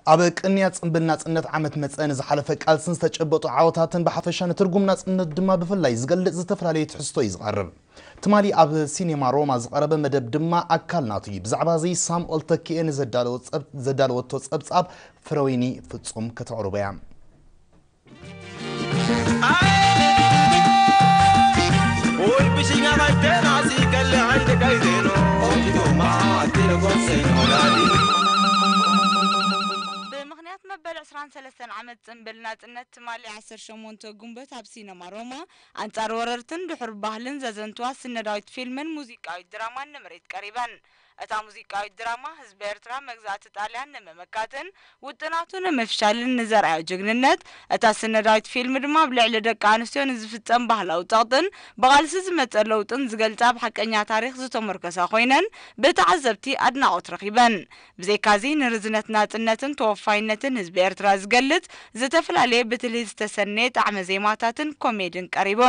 ኣብ ቅንያ ጽምብል ናጽነት ዓመት መጸ ንዝሓለፈ ቃልስን ዝተጨበጡ ዓወታትን ብሓፈሻ ንትርጉም ናጽነት ድማ ብፍላይ ዝገልጽ ዝተፈላለየ ትሕዝቶ እዩ ዝቐርብ። ትማሊ ኣብ ሲኔማ ሮማ ዝቐረበ መደብ ድማ ኣካል ናቱ እዩ። ብዛዕባ እዚ ሳምኦል ተኪኤ ንዘዳለወ ጸብ-፣ ዘዳለወቶ ጸብጻብ ፍረወይኒ ፍጹም ከተቕርቦ እያ። ብምኽንያት መበል ዕስራን ሰለስተን ዓመት ጽምብል ናጽነት ትማሊ ዓሰርተ ሸሞንተ ጉንበት ኣብ ሲነማ ሮማ ኣንጻር ወረርትን ድሑር ባህልን ዘዘንትዋ ስነዳዊት ፊልምን ሙዚቃዊት ድራማን ንምርኢት ቀሪበን። እታ ሙዚቃዊት ድራማ ህዝቢ ኤርትራ መግዛእቲ ጣልያን ንምምካትን ውጥናቱ ንምፍሻልን ንዘርኣዮ ጅግንነት፣ እታ ስነዳዊት ፊልም ድማ ኣብ ልዕሊ ደቂ ኣንስትዮ ንዝፍጸም ባህላዊ ጸቕጥን ብቓልሲ ዝመጸ ለውጥን ዝገልጻ ኣብ ሓቀኛ ታሪኽ ዝተመርኮሳ ኮይነን ብተዓዘብቲ ኣድናቖት ረኺበን። ብዘይካዚ ንርዝነት ናጽነትን ተወፋይነትን ህዝቢ ኤርትራ ዝገልጽ ዝተፈላለየ ብትልሂት ዝተሰነየ ጣዕመ ዜማታትን ኮሜድን ቀሪቡ።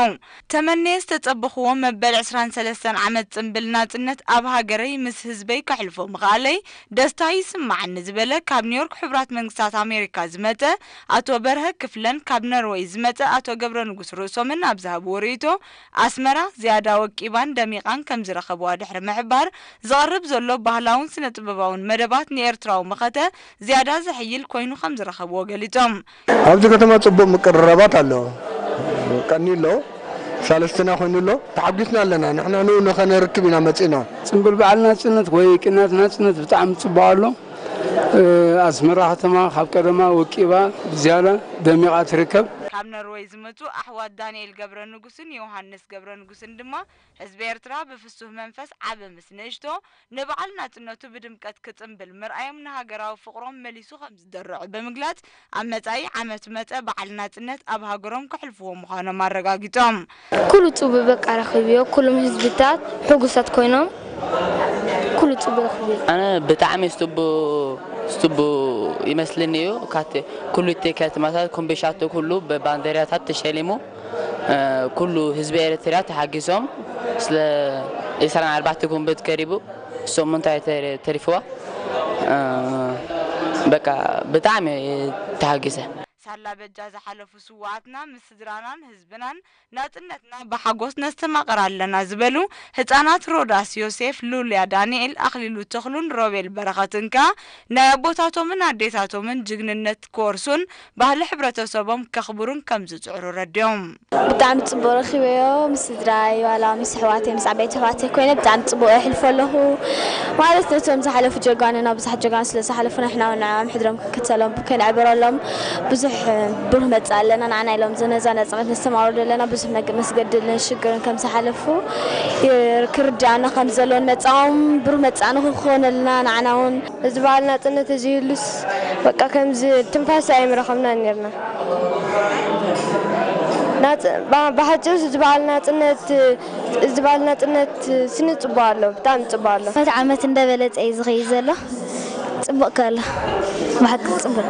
ተመነየ ዝተጸበኽዎ መበል ዕስራን ሰለስተን ዓመት ጽምብል ናጽነት ኣብ ሃገረይ ምስ ህዝበይ ከሕልፎ ምኽኣለይ ደስታ ይስማዓኒ ዝበለ ካብ ኒውዮርክ ሕቡራት መንግስታት ኣሜሪካ ዝመጸ ኣቶ በርሀ ክፍለን ካብ ነርወይ ዝመጸ ኣቶ ገብረ ንጉስ ርእሶምን ኣብ ዝሃብዎ ርእይቶ ኣስመራ ዝያዳ ወቂባን ደሚቓን ከም ዝረኸብዋ ድሕሪ ምሕባር ዝቐርብ ዘሎ ባህላውን ስነ ጥበባውን መደባት ንኤርትራዊ መኸተ ዝያዳ ዘሕይል ኮይኑ ከም ዝረኸብዎ ገሊጾም። ኣብዚ ከተማ ጽቡቕ ምቅርራባት ኣሎ፣ ቀኒ ኣሎ፣ ሳለስትና ኮይኑ ኣሎ። ተሓጒስና ኣለና። ንሕና ንኡ ንኸነርክብ ኢና መጺእና። ጽምብል በዓል ናጽነት ወይ ቅንያት ናጽነት ብጣዕሚ ጽቡቕ ኣሎ። እ፣ ኣስመራ ከተማ ካብ ቀደማ ወቂባ ብዝያዳ ደሚቓ ትርከብ። ካብ ኖርወይ ዝመጹ ኣሕዋት ዳንኤል ገብረ ንጉስን ዮሃንስ ገብረ ንጉስን ድማ ህዝቢ ኤርትራ ብፍሱህ መንፈስ ዓቢ ምስ ንእሽቶ ንበዓል ናጽነቱ ብድምቀት ክጽምብል ምርኣዮም ንሃገራዊ ፍቕሮም መሊሱ ከም ዝደርዖ ብምግላጽ፣ ኣብ መጻኢ ዓመት መጸ በዓል ናጽነት ኣብ ሃገሮም ከሕልፍዎ ምዃኖም ኣረጋጊጾም። ኩሉ ጽቡቅ በቃ ረኺብዮ። ኩሎም ህዝብታት ሕጉሳት ኮይኖም ኩሉ ጽቡቅ ረኺብዮ። ኣነ ብጣዕሚ ጽቡቅ፣ ጽቡቅ ይመስልኒ እዩ። ካት-፣ ኩሉ እቲ ከተማታት ኮምቤሻቶ ኩሉ ብባንዴራታት ተሸሊሙ፣ እ፣ ኩሉ ህዝቢ ኤርትራ ተሓጊሶም ስለ ዕስራን ኣርባዕተ ጉንበት ከሪቡ እሶም እንታይ ተሪፍዋ፣ እ፣ በቃ ብጣዕሚ ተሓጊሰ። ሳላ በጃ ዝሓለፉ ስውኣትና ምስ ስድራናን ህዝብናን ናጽነትና ብሓጎስ ነስተማቕር ኣለና ዝበሉ ህጻናት ሮዳስ ዮሴፍ፣ ሉልያ ዳንኤል፣ ኣኽሊሉ ተኽሉን ሮቤል በረኸትን ከኣ ናይ ኣቦታቶምን ኣዴታቶምን ጅግንነት ክወርሱን ባህሊ ሕብረተሰቦም ከኽብሩን ከም ዝጽዕሩ ረዲኦም። ብጣዕሚ ጽቡቕ ረኺበዮ። ምስ ስድራይ ዋላ ምስ ኣሕዋተይ፣ ምስ ዓበይቲ ኣሕዋተይ ኮይነ ብጣዕሚ ጽቡቕ የሕልፎ ኣለኹ። ማለት ነቶም ዝሓለፉ ጀጋኑና ብዙሓት ጀጋኑ ስለ ዝሓለፉ ንሕና እውን ንዕኦም ሕድሮም ክንከተሎም ከነዕብረሎም ብዙሕ ብሩህ መጻኢ ኣለና። ንዓና ኢሎም ነዛ ነጻነት ነስተማቕረሉ ዘለና ብዙሕ መግ-፣ መስገድልን ሽግርን ከም ዝሓለፉ የ-፣ ክርድኣና ከም ዘለዎን መጻኦም ብሩህ መጻኢ ንኽኾነልና ንዓና እውን እዚ በዓል ናጽነት እዚ ይህሉስ በቃ ከምዚ ትንፋስ ኣይምረኸብናን ነርና። ናጽ-፣ ባ-፣ ብሓጺሩ እዚ በዓል ናጽነት፣ እዚ በዓል ናጽነት ስኒ ጽቡቕ ኣሎ፣ ብጣዕሚ ጽቡቕ ኣሎ። እቲ ዓመት እንዳበለጸ እዩ ዝኸይድ ዘሎ። ጽቡቕ ከሎ ብሓቂ ጽቡቕ።